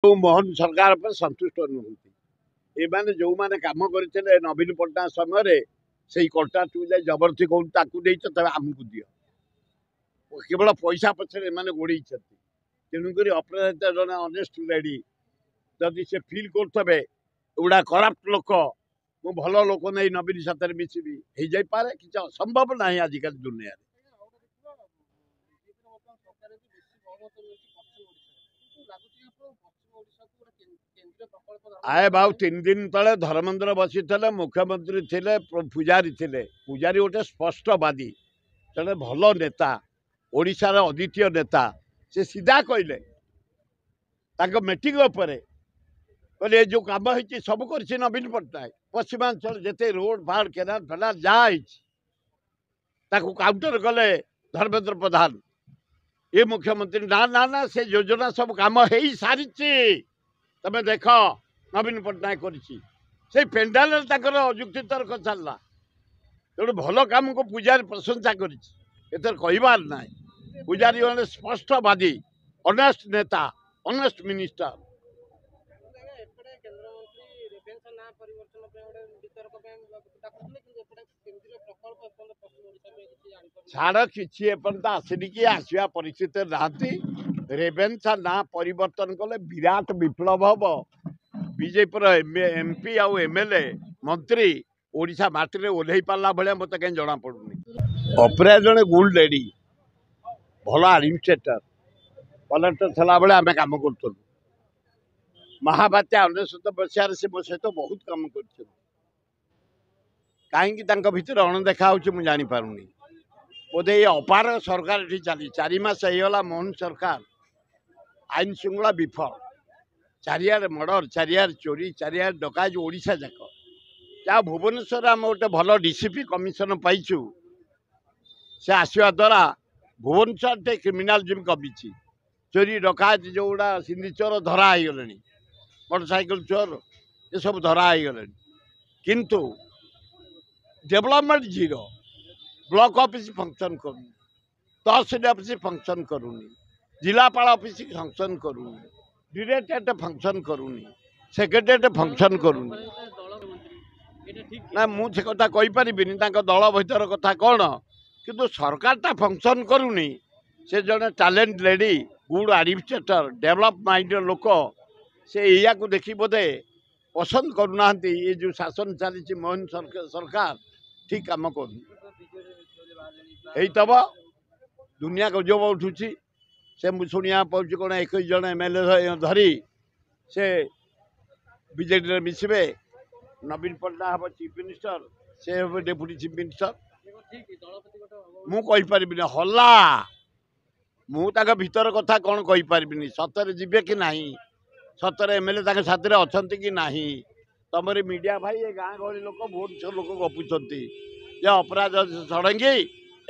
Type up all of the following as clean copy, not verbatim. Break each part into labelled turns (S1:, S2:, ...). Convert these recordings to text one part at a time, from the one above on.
S1: ମୋହନ ସରକାର ଉପରେ ସନ୍ତୁଷ୍ଟ ନୁହନ୍ତି। ଏମାନେ ଯେଉଁମାନେ କାମ କରିଥିଲେ ନବୀନ ପଟ୍ଟନାୟକ ସମୟରେ, ସେଇ କଣ୍ଟ୍ରାକ୍ଟକୁ ଯାଇ ଜବରଦସ୍ତି କହୁଛନ୍ତି ତାକୁ ଦେଇଛ, ତେବେ ଆମକୁ ଦିଅ। କେବଳ ପଇସା ପଛରେ ଏମାନେ ଗୋଡ଼େଇଛନ୍ତି। ତେଣୁକରି ଅପରାଜିତା ଜଣେ ଅନେଷ୍ଟ ଲେଡି, ଯଦି ସେ ଫିଲ୍ କରୁଥିବେ ଏଗୁଡ଼ା କରାପ୍ଟ ଲୋକ, ମୁଁ ଭଲ ଲୋକ ନେଇ ନବୀନ ସାଥିରେ ମିଶିବି, ହେଇଯାଇପାରେ, କିଛି ଅସମ୍ଭବ ନାହିଁ ଆଜିକାଲି ଦୁନିଆରେ। ଆଏ ବାବୁ, 3 ଦିନ ତଳେ ଧର୍ମେନ୍ଦ୍ର ବସିଥିଲେ, ମୁଖ୍ୟମନ୍ତ୍ରୀ ଥିଲେ, ପୂଜାରୀ ଥିଲେ। ପୂଜାରୀ ଗୋଟେ ସ୍ପଷ୍ଟବାଦୀ, ଜଣେ ଭଲ ନେତା, ଓଡ଼ିଶାର ଅଦ୍ୱିତୀୟ ନେତା। ସେ ସିଧା କହିଲେ ତାଙ୍କ ମିଟିଂ ଉପରେ, କହିଲେ ଏ ଯେଉଁ କାମ ହେଇଛି ସବୁ କରିଛି ନବୀନ ପଟ୍ଟନାୟକ। ପଶ୍ଚିମାଞ୍ଚଳ ଯେତେ ରୋଡ଼ ଫାଡ଼ କେନାଲ ଫେନାଲ ଯାହା ହେଇଛି ତାକୁ କାଉଣ୍ଟର କଲେ ଧର୍ମେନ୍ଦ୍ର ପ୍ରଧାନ। ଏ ମୁଖ୍ୟମନ୍ତ୍ରୀ ନା ନା ନା, ସେ ଯୋଜନା ସବୁ କାମ ହେଇସାରିଛି, ତମେ ଦେଖ ନବୀନ ପଟ୍ଟନାୟକ କରିଛି। ସେଇ ପେଣ୍ଡାଲରେ ତାଙ୍କର ଯୁକ୍ତିତର୍କ ଚାଲିଲା। ତେଣୁ ଭଲ କାମକୁ ପୂଜାରୀ ପ୍ରଶଂସା କରିଛି, ଏଥିରେ କହିବାର ନାହିଁ। ପୂଜାରୀ ଜଣେ ସ୍ପଷ୍ଟବାଦୀ, ଅନେଷ୍ଟ ନେତା, ଅନେଷ୍ଟ ମିନିଷ୍ଟର। ଛାଡ଼, କିଛି ଏପର୍ଯ୍ୟନ୍ତ ଆସିନି କି ଆସିବା ପରିସ୍ଥିତିରେ ନାହାନ୍ତି। ରେଭେନ୍ସା ନାଁ ପରିବର୍ତ୍ତନ କଲେ ବିରାଟ ବିପ୍ଳବ ହବ। ବିଜେପିର ଏମ୍ ପି ଆଉ ଏମ୍ ଏଲ୍ ଏ, ମନ୍ତ୍ରୀ ଓଡ଼ିଶା ମାଟିରେ ଓହ୍ଲେଇ ପାରିଲା ଭଳିଆ ମୋତେ କାହିଁ ଜଣାପଡ଼ୁନି। ଅପରା ଜଣେ ଗୁଡ୍ ଲେଡି, ଭଲ ଆଡମିନିଷ୍ଟ୍ରେଟର। କଲେକ୍ଟର ଥିଲାବେଳେ ଆମେ କାମ କରୁଥିଲୁ। ମହାବାତ୍ୟା 99 ମସିହାରେ ସେ ମୋ ସହିତ ବହୁତ କାମ କରିଛନ୍ତି। କାହିଁକି ତାଙ୍କ ଭିତରେ ଅଣଦେଖା ହେଉଛି ମୁଁ ଜାଣିପାରୁନି। ବୋଧେ ଏଇ ଅପାର ସରକାର ଏଠି ଚାଲି 4 ମାସ ହେଇଗଲା ମୋହନ ସରକାର, ଆଇନ ଶୃଙ୍ଖଳା ବିଫଳ, ଚାରିଆଡ଼େ ମର୍ଡ଼ର, ଚାରିଆଡ଼େ ଚୋରି, ଚାରିଆଡ଼େ ଡକାୟତି ଓଡ଼ିଶା ଯାକ। ଯାହା ଭୁବନେଶ୍ୱରରେ ଆମେ ଗୋଟେ ଭଲ ଡି ସି ପି କମିଶନ ପାଇଛୁ, ସେ ଆସିବା ଦ୍ୱାରା ଭୁବନେଶ୍ୱର ଟିକେ କ୍ରିମିନାଲିଜିମ୍ କମିଛି। ଚୋରି ଡକାୟତି ଯେଉଁଗୁଡ଼ା ସିନ୍ଧି ଚୋର ଧରା ହେଇଗଲେଣି, ମୋଟରସାଇକେଲ ଚୋର ଏସବୁ ଧରା ହେଇଗଲେଣି, କିନ୍ତୁ development zero. Block office function କରୁନି, ତହସିଲ ଅଫିସ ଫଙ୍କସନ୍ କରୁନି, ଜିଲ୍ଲାପାଳ ଅଫିସ ଫଙ୍କସନ୍ କରୁନି, ଡିରେକ୍ଟରେଟ୍ ଫଙ୍କସନ୍ କରୁନି, ସେକ୍ରେଟେରିଏଟ୍ ଫଙ୍କସନ୍ କରୁନି। ନା, ମୁଁ ସେ କଥା କହିପାରିବିନି ତାଙ୍କ ଦଳ ଭିତର କଥା କ'ଣ, କିନ୍ତୁ ସରକାରଟା ଫଙ୍କସନ୍ କରୁନି। ସେ ଜଣେ talent lady, good administrator, develop ମାଇଣ୍ଡର ଲୋକ। ସେ ଏଇଆକୁ ଦେଖି ବୋଧେ ପସନ୍ଦ କରୁନାହାନ୍ତି। ଏ ଯେଉଁ ଶାସନ ଚାଲିଛି ମୋହନ ସରକାର ଠିକ୍ କାମ କରୁନି। ହେଇଥବ, ଦୁନିଆ ଗୁଜବ ଉଠୁଛି। ସେ ମୁଁ ଶୁଣିବାକୁ ପାଉଛି କ'ଣ 21 ଜଣ ଏମ୍ ଏଲ୍ ଏ ଧରି ସେ ବିଜେଡ଼ିରେ ମିଶିବେ। ନବୀନ ପଟ୍ଟନାୟକ ହେବ ଚିଫ୍ ମିନିଷ୍ଟର, ସେ ହେବ ଡେପୁଟି ଚିଫ୍ ମିନିଷ୍ଟର। ମୁଁ କହିପାରିବିନି ହଲା, ମୁଁ ତାଙ୍କ ଭିତର କଥା କ'ଣ କହିପାରିବିନି। ସତରେ ଯିବେ କି ନାହିଁ, ସତରେ ଏମ୍ ଏଲ୍ ଏ ତାଙ୍କ ସାଥିରେ ଅଛନ୍ତି କି ନାହିଁ। ତମର ମିଡ଼ିଆ ଭାଇ, ଏ ଗାଁ ଗହଳି ଲୋକ, ଭୁବନେଶ୍ୱର ଲୋକ ଗପୁଛନ୍ତି ଯେ ଅପରାଧ ଷଡ଼ଙ୍ଗୀ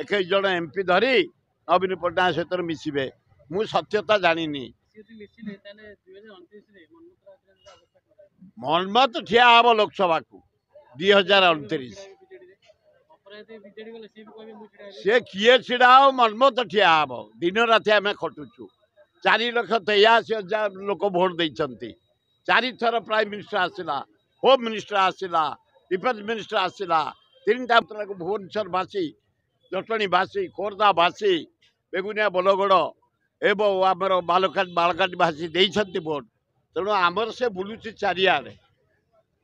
S1: 21 ଜଣ ଏମ୍ ପି ଧରି ନବୀନ ପଟ୍ଟନାୟକ ସହିତ ମିଶିବେ। ମୁଁ ସତ୍ୟତା ଜାଣିନି। ମନ୍ମଥ ଠିଆ ହବ ଲୋକସଭାକୁ 2029। ସେ କିଏ ଛିଡ଼ା ହବ, ମନ୍ମଥ ଠିଆ ହବ। ଦିନ ରାତି ଆମେ ଖଟୁଛୁ। 4,83,000 ଲୋକ ଭୋଟ ଦେଇଛନ୍ତି। 4ଥର ପ୍ରାଇମ୍ ମିନିଷ୍ଟର ଆସିଲା, ହୋମ୍ ମିନିଷ୍ଟର ଆସିଲା, ଡିଫେନ୍ସ ମିନିଷ୍ଟର ଆସିଲା। 3ଟା ଭୁବନେଶ୍ୱରବାସୀ, ଜଟଣୀବାସୀ, ଖୋର୍ଦ୍ଧାବାସୀ, ବେଗୁନିଆ, ବୋଲଗଡ଼ ଏବଂ ଆମର ବାଳକାଟିବାସୀ ଦେଇଛନ୍ତି ଭୋଟ। ତେଣୁ ଆମର ସେ ବୁଲୁଛି ଚାରିଆଡ଼େ।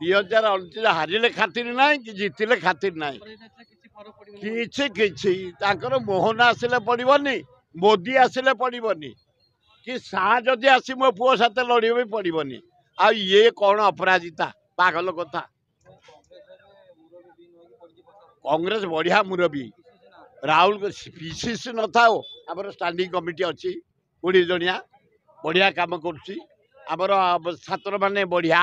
S1: 2029 ହାରିଲେ ଖାତିର ନାହିଁ କି ଜିତିଲେ ଖାତିର ନାହିଁ, କିଛି କିଛି ତାଙ୍କର। ମୋହନ ଆସିଲେ ପଡ଼ିବନି, ମୋଦି ଆସିଲେ ପଡ଼ିବନି, କି ଶାହା ଯଦି ଆସି ମୋ ପୁଅ ସାଥେ ଲଢ଼ିବ ବି ପଡ଼ିବନି। ଆଉ ଇଏ କ'ଣ ଅପରାଜିତା ପାଗଲ କଥା। କଂଗ୍ରେସ ବଢ଼ିଆ ମୁରବୀ ରାହୁଲ। ପିସିସି ନଥାଉ, ଆମର ଷ୍ଟାଣ୍ଡିଂ କମିଟି ଅଛି 20 ଜଣିଆ, ବଢ଼ିଆ କାମ କରୁଛି। ଆମର ଛାତ୍ରମାନେ ବଢ଼ିଆ,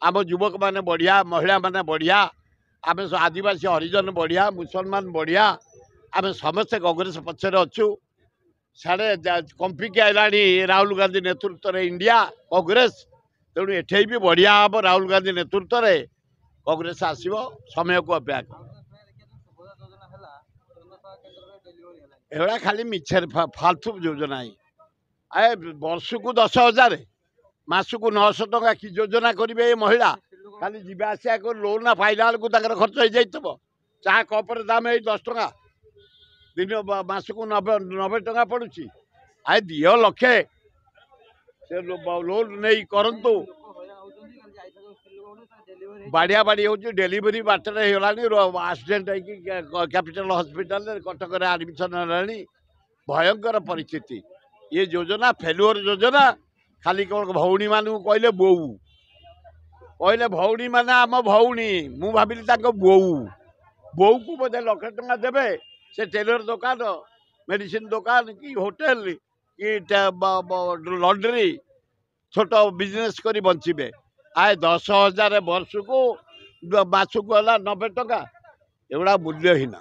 S1: ଆମ ଯୁବକମାନେ ବଢ଼ିଆ, ମହିଳାମାନେ ବଢ଼ିଆ, ଆମେ ଆଦିବାସୀ ହରିଜନ ବଢ଼ିଆ, ମୁସଲମାନ ବଢ଼ିଆ, ଆମେ ସମସ୍ତେ କଂଗ୍ରେସ ପଛରେ ଅଛୁ। ସାଢ଼େ କମ୍ପିକି ଆଇଲାଣି ରାହୁଲ ଗାନ୍ଧୀ ନେତୃତ୍ୱରେ ଇଣ୍ଡିଆ କଂଗ୍ରେସ। ତେଣୁ ଏଠେଇ ବି ବଢ଼ିଆ ହେବ, ରାହୁଲ ଗାନ୍ଧୀ ନେତୃତ୍ୱରେ କଂଗ୍ରେସ ଆସିବ। ସମୟକୁ ଅପେକ୍ଷା କର। ଏଗୁଡ଼ା ଖାଲି ମିଛରେ ଫାଲତୁ ଯୋଜନା। ଆଏ ବର୍ଷକୁ 10,000 ମାସକୁ 900 ଟଙ୍କା କି ଯୋଜନା କରିବେ ଏ ମହିଳା? ଖାଲି ଯିବା ଆସିବା କରି ଲୋନ୍ ପାଇଲା ବେଳକୁ ତାଙ୍କର ଖର୍ଚ୍ଚ ହେଇଯାଇଥିବ। ଚା କପ୍ର ଦାମ ଏଇ 10 ଟଙ୍କା, ଦିନ ମାସକୁ 90 ଟଙ୍କା ପଡ଼ୁଛି। ଆଏ ଦିଅ ଲକ୍ଷେ, ସେ ଲୋନ୍ ନେଇ କରନ୍ତୁ। ବାଡ଼ିଆ ବାଡ଼ି ହେଉଛି, ଡେଲିଭରି ବାଟରେ ହେଇଗଲାଣି, ଆକ୍ସିଡେଣ୍ଟ ହେଇକି କ୍ୟାପିଟାଲ ହସ୍ପିଟାଲରେ କଟକରେ ଆଡ଼ମିସନ୍ ହେଲାଣି। ଭୟଙ୍କର ପରିସ୍ଥିତି। ଏ ଯୋଜନା ଫେଲୁଅର ଯୋଜନା। ଖାଲି କ'ଣ ଭଉଣୀମାନଙ୍କୁ କହିଲେ ବୋଉ, କହିଲେ ଭଉଣୀ ମାନେ ଆମ ଭଉଣୀ, ମୁଁ ଭାବିଲି ତାଙ୍କ ବୋଉ, ବୋଉକୁ ବୋଧେ ଲକ୍ଷେ ଟଙ୍କା ଦେବେ, ସେ ଟେଲର ଦୋକାନ, ମେଡ଼ିସିନ ଦୋକାନ କି ହୋଟେଲ କି ଲଣ୍ଡ୍ରି ଛୋଟ ବିଜନେସ୍ କରି ବଞ୍ଚିବେ। ଆଏ 10,000 ବର୍ଷକୁ, ମାସକୁ ହେଲା 90 ଟଙ୍କା। ଏଗୁଡ଼ା ମୂଲ୍ୟହୀନ।